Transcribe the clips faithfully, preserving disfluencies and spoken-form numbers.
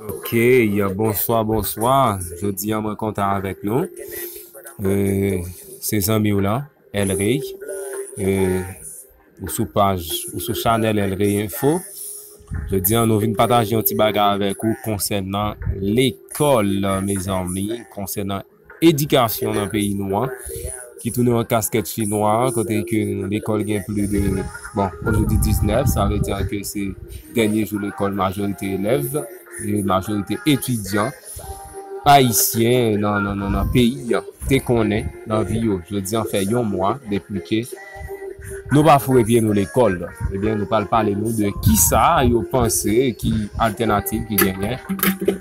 Ok, bonswa, bonswa. Jodi a mwen kontan avèk nou. E, se zanmi w lan, Elray. E, ou sou paj, ou sou chanèl Elray Info. Jodi a nou vin pataje yon ti bagay avèk ou konsènan lekòl, mezanmi, konsènan edikasyon nan peyi nou an, ki tounen yon kaskèt chinwa, kote ke lekòl gen plis de, bon, ojodi diznèf, sa vle di ke se dènye jou lekòl majorite elèv, e majorite etidyan ayisyen nan, nan, nan, nan peyi an te konnen nan vi yo. Jodi a fè yon mwa depi ke nou pa foure pye nou lekòl. Ebyen, nou pral pale nou de kisa yo panse, ki altènativ ki genyen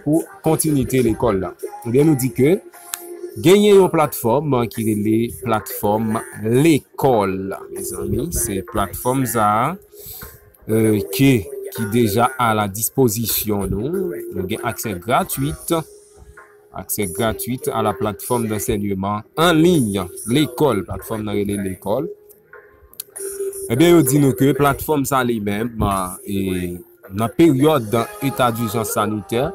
pou kontinite lekòl la. Ebyen, nou di ke genyen yon platfòm ki rele platfòm lekòl, mezanmi. Se platfòm sa a, e, ke, ki deja a la dispozisyon nou. Nou gen aksè gratwit, aksè gratwit a la platfòm dansèyman an liy, lekòl, platfòm nan rele lekòl. Ebyen, yo di nou ke platfòm sa li menm, e, nan peryòd eta dijans sanitè,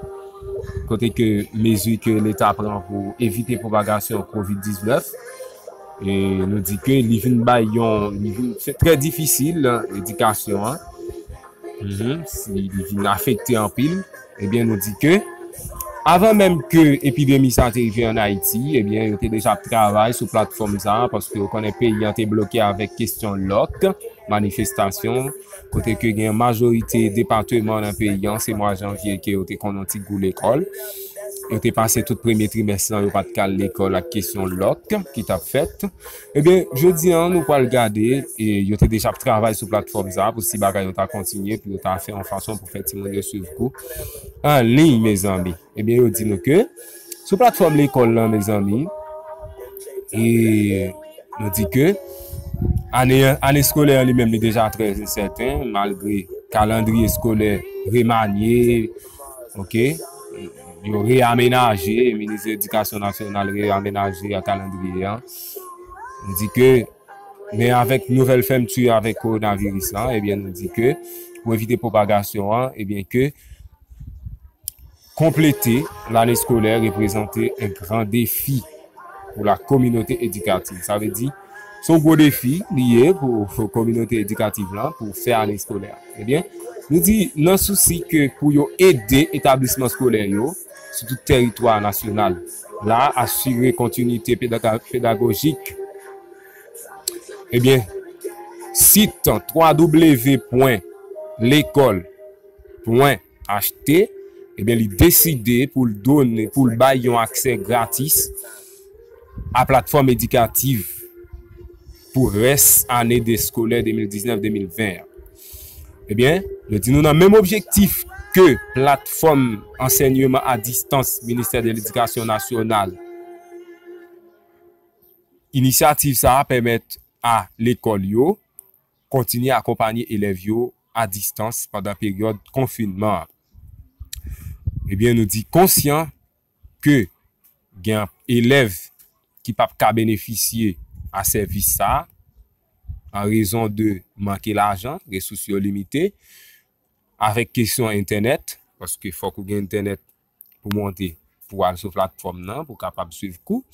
kote ke mezi ke Leta pran pou evite pwopagasyon kovid diznèf, e nou di ke li vin bay yon, li vin fè trè difisil, edikasyon an. Mhm, si li vin afekte anpil, ebyen, nou di ke avan menm ke epidemi sa te rive ann Ayiti, ebyen, yo te deja ap travay sou platfòm sa, paske yo konnen peyi an te bloke avèk kesyon lòk, manifestasyon, kote ke gen majorite depatman nan peyi an, se mwa janvye ke yo te konn yon ti gou lekòl. Yo te pase tout premye trimès lan, yo pa t kal lekòl ak kesyon lòk ki t ap fèt. Ebyen, jodi a, nou pral gade, e yo te deja ap travay sou platfòm sa pou si bagay yo ta kontinye, pou yo ta fè yon fason pou fè timoun yo swiv kou an liy, mezanmi. Ebyen, yo di nou ke sou platfòm lekòl lan, mezanmi, e nou di ke ane, ane eskolè an li menm, li deja trè ensèten, malgre kalandriye eskolè remanye, ok, yo reyamenaje, minis edikasyon nasyonal reyamenaje a kalandriye an. Nou di ke, men avèk nouvèl fèmti avèk kowonaviris lan, ebyen, nou di ke pou evite pwopagasyon an, ebyen, ke konplete lane eskolè reprezante un grand défi pour la communauté éducative. Sa vle di, se yon gwo defi li ye pou, pou kominote edikatif lan, pou fè ane eskolè a. Ebyen, nou di, nan sousi ke pou yo ede etablisman eskolè yo, sou tout tèritwa nasyonal la, asire kontinite pedaga-, pedagojik, ebyen, sit w w w pwen lekòl pwen achte, ebyen, li deside pou l donnen, pou l bay yon aksè gratis a platfòm edikatif pou rès ane de eskolè de mil diznèf de mil ven an. Ebyen, yo di nou nan menm objektif ke platfòm ansèyman a distans Ministè de Ledikasyon Nasyonal, inisyativ sa a pèmèt a lekòl yo kontinye akonpanye elèv yo a distans pandan peryòd konfinman an. Ebyen, nou di konsyan ke gen elèv ki p ap ka benefisye a sèvis sa a, an rezon de manke lajan, resous yo limite, avèk kesyon entènèt, paske fòk ou gen entènèt pou monte, pou al sou platfòm nan, pou kapab swiv kou.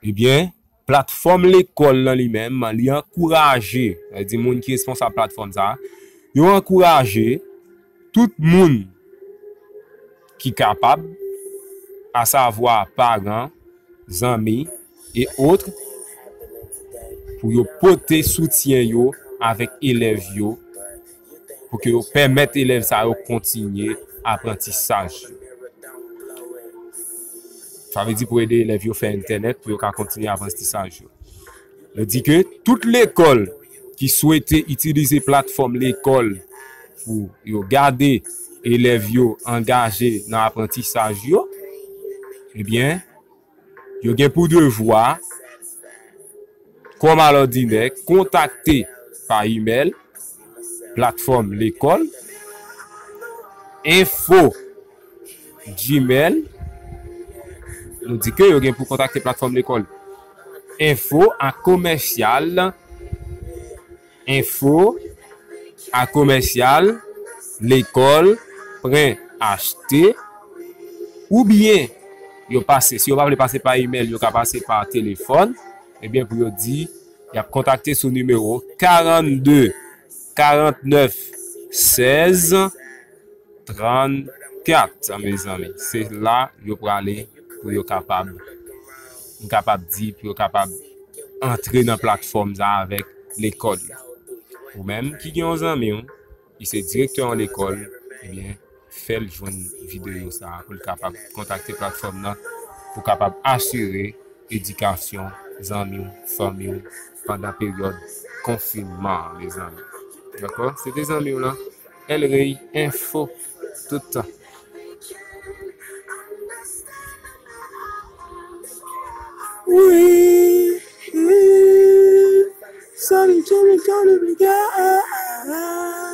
Ebyen, platfòm lekòl lan li menm, li ankouraje, sa vle di moun ki responsab platfòm sa, yo ankouraje tout moun ki kapab, asavwa paran, zanmi, e otre, pou yo pote soutyen yo avèk elèv yo, pou ke yo pèmèt elèv sa yo kontinye aprantisaj yo. Sa vle di pou ede elèv yo fè entènèt pou yo ka kontinye aprantisaj yo. Yo di ke tout lekòl ki swete itilize platfòm lekòl pou yo gade elèv yo angaje nan aprantisaj yo, ebyen, yo gen pou devwa, kòm alòdinè, kontakte pa imèl platfòm lekòl, info gmail, nou di ke yo gen pou kontakte platfòm lekòl, info a komèsyal, info a komèsyal, lekòl, pwen achte, oubyen yo pase, si yo pa vle pase pa imèl, yo ka pase pa telefòn, ebyen pou yo di, y ap kontakte sou nimewo karannde karannèf sèz trannkat, mezanmi. Se la yo prale pou yo kapab, m kapab di, pou yo kapab antre nan platfòm sa avèk lekòl yo. Ou menm ki gen yon zanmi w, li se direktè yon lekòl, ebyen, fè l jwenn videyo sa a pou l kapab kontakte platfòm nan, pou kapab asire edikasyon zanmi w, fanmi w, pandan peryòd konfinman an, mezanmi. Dakò? Se te zanmi w lan, El Rey Info, tout tan. Wi, wi, salut, Jimmy, Tony, Miguel.